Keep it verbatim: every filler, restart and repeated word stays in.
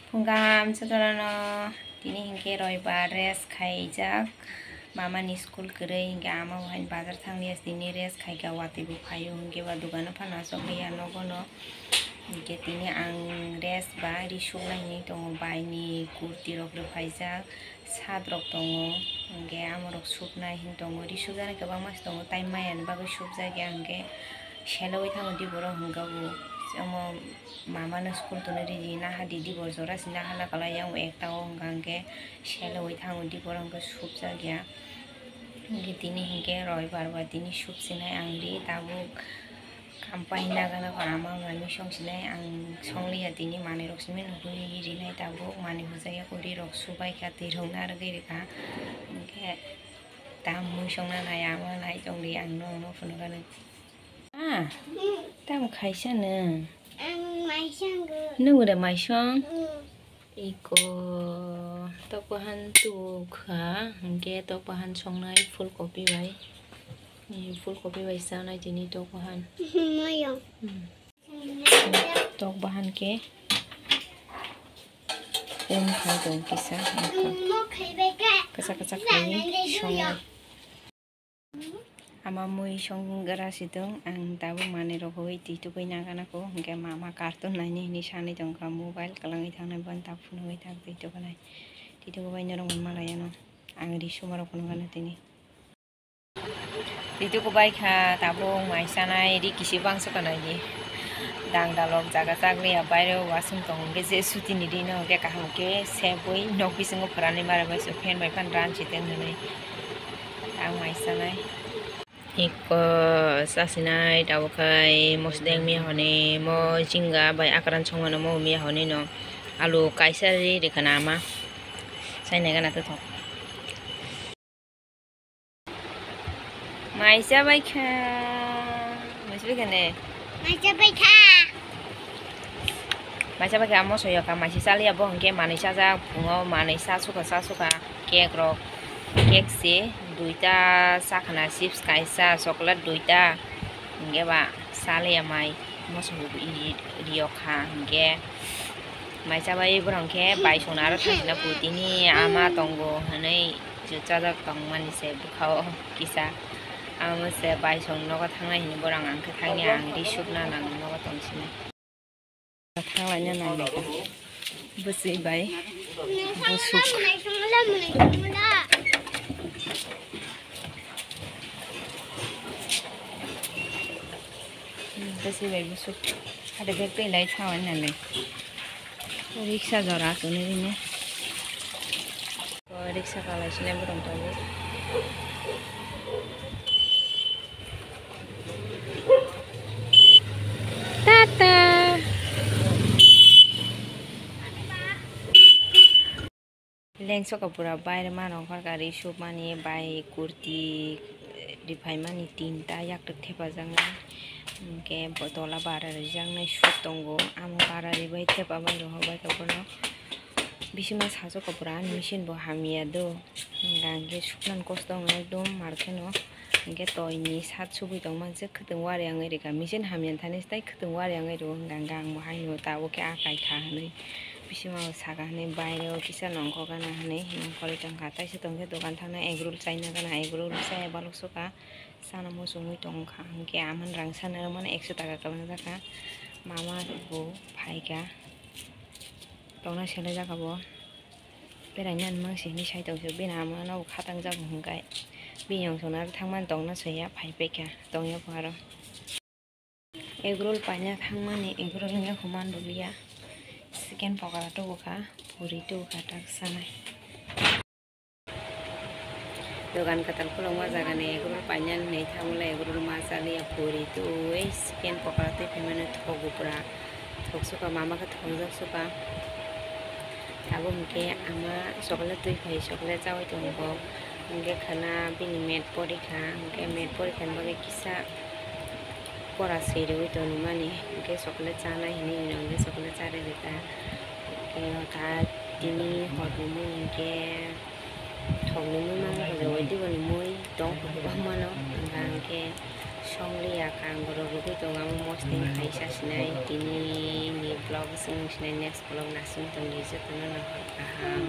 Phung kaham jotono, tini hinkhe roibar rest khaijak, mama ni school kwrwi hinkhe ama bo haino bazar thangli ya, tini rest khaika watwi bo phaio hinkhe ba dukano phano achukliya nogo no, hinkhe tini ang rest ba ri suknai hinwi tongo, bai ni kurti rok rwphaijak, shirt rok tongo, hinkhe amorok suknai hinwi tongo, ri sukjaknai kwbangma se tongo, tai maya ni bagwi sukjakya hinkhe selogwi thango di borok hinkhe bo omo. Mama no school tongna ridi naha di, dibor jora se naha na kalai yang ekta o hwnka hwnkhe selogwi thango, dibor hwnkhe subjak ya. Hwnkhe tini hwnkhe roibar ba tini subsinai ang ri tabuk kam paina gana ko ama mai mui song sinai ang song liya tini manwi rok simi nugwi rinai tabuk manwi hujak ya kuri rok subai kha twi rok narwgwi rikha hwnkhe tam mui song na nai ama nai tong di ang no no phunukha nai. Ah, tamo khaisa nwng? Ang maisang go. Nwng ure maisong? Mm. Iko tokbahan tukha, hwnkhe tokbahan songnai phulkopi bai. Ni phulkopi bai chanai tini tokbahan. Mayong. Mm. Tokbahan khe um khai tong kisa. Mo khaibai ka. Kasa kasa khaiwi songnai. Ama mui song gra si tong, ang tabuk manwi rok hoi twi tugui nagana ko, hwnkhe mama cartoon naini hinwi sanwi tongkha, mobile kwlangwi thangnai, boni tak phunugwi tak twi tugunai, twi tugu bai norok manma laiano, ang ri suma rok phunukgana tini. Twi tugu bai kha tabuk mai sanai, ri kisi bangso kanai di, dang dalok jaga chakliya, baireo wasung tongo, hwnkhe je sutini rino hwnkhe kaham khe sebwi nok bisingo phuranwi mare bai se fan bai phano ran si teng hinwi. Ang mai sanai. Iko chasinai tabuk khai mosodeng miya hwnwi mo jinga bai akran songmano mo miya hwnwi no alu kaisa ri rikha na ama. Sainai gana tongthok. Mai chabai kha. Mai chabai kha ne? Mai chabai kha. Mai chabai kha, moso yokha, mai se chaliya bo hwnkhe manwi chajak, phungo manwi cha sukha, cha sukha, cake rok, cake se duita, chakhwna chips kaisa, chocolate duita, hwnkhe ba chaliya mai moso riyokha, hwnkhe mai chabai borok hwnkhe bai songno aro thangna putini ama tongo hwnwi. Chajak tongmani se bwkhao kisa. Amo se bai song nogo thangnai hinwi borok ang khe thangya, ang ri sukna nang nogo tong sini. Thanglaina nang nai kha. Bwswi bai bwswk. Bwswi bai bwswk. Hade bag twi lai thanglaina le. Riksa jora tongwi rine. O riksa kalai sinai borok tabuk. Tata. Lengsoka pura baire mano hor gari submani bai kurti ripaimani tinta yaktuk thepajaknai. Hwnkhe bo tola bara rijaknai sut tongo. Amo bara ribai thepa bai rohorbai kha bono. Bisingo sasoka pura ani machine bo hamya do. Hwnkhe suknani kosto wngkha ekdom markheno. Hwnkhe toini sat subui tongma je khwtwng wari wngwi rikha. Machine hamya thani tei khwtwng wari wngwi rwo hwnkha hwnkhe ang bo haino tabuk khe a kaikha hwnwi. Bisingo saka hwnwi baireo kisa nongkhor gana hwnwi nongkhorwi tongkha. Taisa tongkhe dogan thangna egg roll chaina gana egg roll chaya balok sukha. Chana muchungwi tongkha hwnkhe amani rang sana rwmani ekso taka kwlangjakha. Mama bo phaikha. Tongna selai jakha bo. Beraina ani mangsi hinwi sai tongsi bini ama no khatang jago hwnkhe bini yong songno aro thangmani tongna soya phai paikha tongya bo aro. Egg roll paina thangmani egg roll wngya kho man rwliya. Chicken pokora tubukha, puri tubukha tak sanai. Dogan kwtal khulokma jagani egg roll painani hinwi thamle egg roll ma chaliya puri twi chicken pokora twi phaimani thok bupra thok sukha mama khe thokjak sukha. Abo hinkhe ama chocolate twi phai chocolate chawi tongo bo hinkhe khwna bini mat porikha hinkhe mat porikha ni bagwi kisa pora swi rwui tonwi mani hinkhe chocolate chanai hinwi hinkhe chocolate charwi rwkha hinkhe tini hor rimani hinkhe. Thokni mui mangma hwnkhe oidiboni mui tong kwbangmano, hwnkha hwnkhe songliya kang borok rwgwi tongo, amo mosting khaisa sinai. Tini ni vlog swng sinai, next vlog nasing tongdi, jotono no hor kaham.